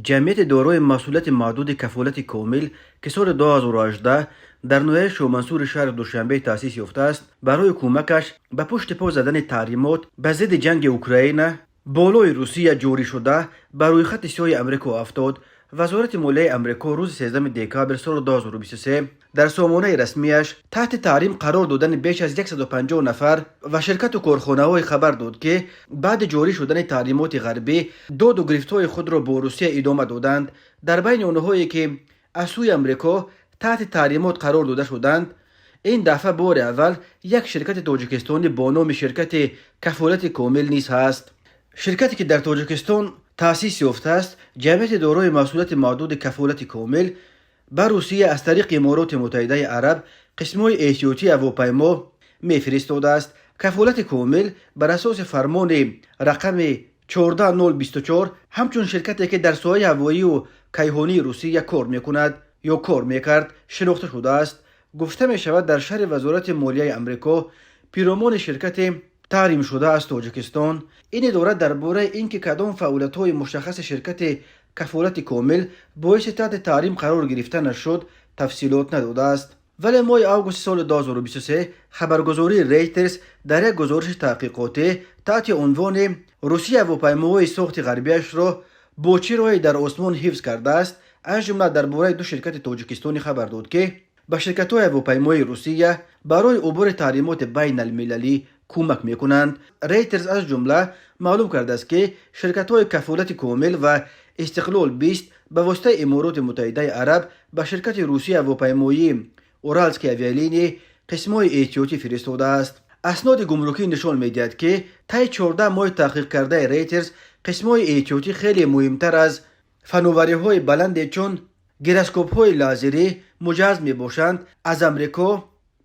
Ҷамъияти дорои масъулияти маҳдуди «Кафолати комил», ки соли 2018 дар ноҳияи Шоҳмансури шаҳри Душанбе таъсис ёфтааст, барои кӯмакаш ба пушти по задани таҳримот ба зидди ҷанги Украина болои Русия ҷорӣшуда ба рӯйхати сиёҳи Амрико афтод. Вазорати молияи Амрико рӯзи 13 декабр соли 2023 дар сомонаи расмияш таҳти таҳрим қарор додани беш аз 150 нафар ва ширкату корхонаҳое хабар дод, ки баъди ҷорӣ шудани таҳримоти ғарбӣ доду гирифтҳои худро бо Русия идома доданд. Дар байни онҳое, ки аз сӯи Амрико таҳти таҳримот қарор дода шуданд, ин дафъа бори аввал як ширкати тоҷикистонӣ бо номи ширкати «Кафолати комил» низ ҳаст. Ширкате, ки дар Тоҷикистон таъсис ёфтааст, ҷамъияти дорои масъулияти маҳдуди «Кафолати комил», ба Русия аз тариқи Имороти Муттаҳидаи Араб қисмҳои эҳтиётии ҳавопаймо мефиристодааст. «Кафолати комил» бар асоси фармони рақами 14024 ҳамчун ширкате, ки дар соҳаи ҳавоию кайҳонии Русия кор мекунад ё кор мекард, шинохта шудааст, гуфта мешавад дар шарҳи Вазорати молияи Амрико пиромони ширкати таҳримшуда аз Тоҷикистон. Ин идора дар бораи ин ки кадом фаъолиятҳои мушаххаси ширкати «Кафолати комил» боиси таҳти таҳрим қарор гирифтанаш шуд, тафсилот надодааст. Вале моҳи августи соли 2023 хабаргузории Рейтерс дар як гузориши таҳқиқотӣ таҳти унвони «Русия ҳавопаймоҳои сохти ғарбияшро бо чӣ роҳе дар осмон ҳифз кардааст», аз ҷумла дар бораи ду ширкати тоҷикистонӣ хабар дод, ки ба ширкатҳои ҳавопаймоии Русия барои убури таҳримоти байналмилалӣ кӯмак мекунанд. Рейтерс аз ҷумла маълум кардааст, ки ширкатҳои «Кафолати комил» ва «Истиқлол 20» ба воситаи Имороти Муттаҳидаи Араб ба ширкати русии ҳавопаймоии «Уральские авиалинии» қисмҳои эҳтиётӣ фиристодааст. Асноди гумрукӣ нишон медиҳад, ки таи 14 моҳи таҳқиқ кардаи Рейтерс қисмҳои эҳтиётӣ хеле муҳимтар аз фановариҳои баланде, чун гироскопҳои лазерӣ муҷаҳҳаз мебошанд, аз Амрико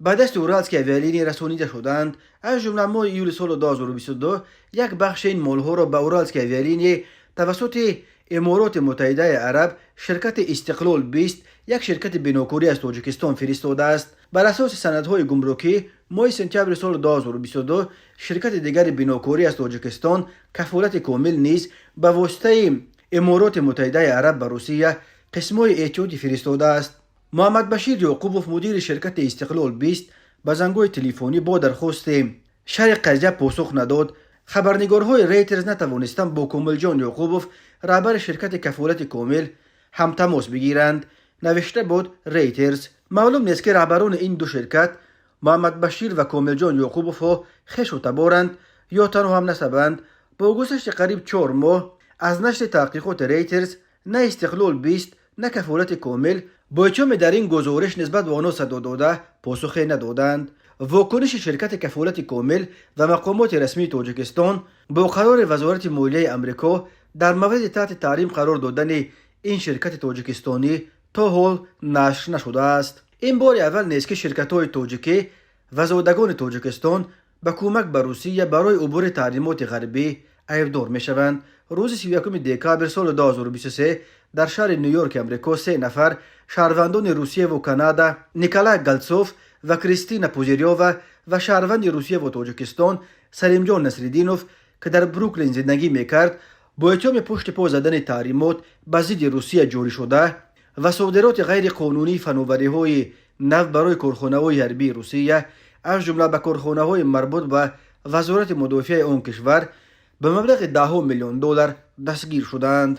ба дасти «Уральские авиалинии» расонида шуданд. Аз ҷумла моҳи июли соли 2022 як бахши ин молҳоро ба «Уральские авиалинии» тавассути Имороти Муттаҳидаи Араб ширкати «Истиқлол 20», як ширкати бинокорӣ аз Тоҷикистон, фиристодааст. Бар асоси санадҳои гумрукӣ, моҳи сентябри соли 2022 ширкати дигари бинокорӣ аз Тоҷикистон, «Кафолати комил», низ ба воситаи Имороти Муттаҳидаи Араб ба Русия қисмҳои эҳтиётӣ фиристодааст. Муҳаммадбашир Ёқубов, мудири ширкати «Истиқлол 20», ба зангҳои телефонӣ бо дархости шарҳи қазия посух надод. Хабарнигорҳои Рейтерс натавонистанд бо Комилҷон Ёқубов, раҳбари ширкати «Кафолати комил», ҳам тамос бигиранд, навишта буд Рейтерс. Маълум нест, ки раҳбарони ин ду ширкат, Муҳаммадбашир ва Комилҷон Ёқубовҳо, хешу таборанд ё танҳо ҳамнасабанд. Бо гузашти қариб 4 моҳ аз нашри таҳқиқоти Рейтерс на «Истиқлол 20», на «Кафолати комил» бо иттиҳоми дар ин гузориш нисбат ба онҳо садо дода посухе надоданд. Вокуниши ширкати «Кафолати комил» ва мақомоти расмии Тоҷикистон бо қарори Вазорати молияи Амрико дар мавриди таҳти таҳрим қарор додани ин ширкати тоҷикистонӣ то ҳол нашр нашудааст. Ин бори аввал нест, ки ширкатҳои тоҷикӣ ва зодагони Тоҷикистон ба кӯмак ба Русия барои убури таҳримоти ғарбӣ айбдор мешаванд. Рӯзи 31 декабр соли 2023 дар шаҳри Ню-Йорки Амрико се нафар шаҳрвандони Русияву Канада, Николай Голцов ва Кристина Пузирёва ва шаҳрванди Русияву Тоҷикистон Салимҷон Насриддинов, ки дар Бруклин зиндагӣ мекард, бо иттиҳоми пушти по задани таҳримот ба зидди Русия ҷорӣ шуда ва содироти ғайриқонунии фановариҳои нав барои корхонаҳои ҳарбии Русия, аз ҷумла ба корхонаҳои марбут ба Вазорати мудофиаи он кишвар, ба маблағи даҳҳо миллион доллар дастгир шуданд.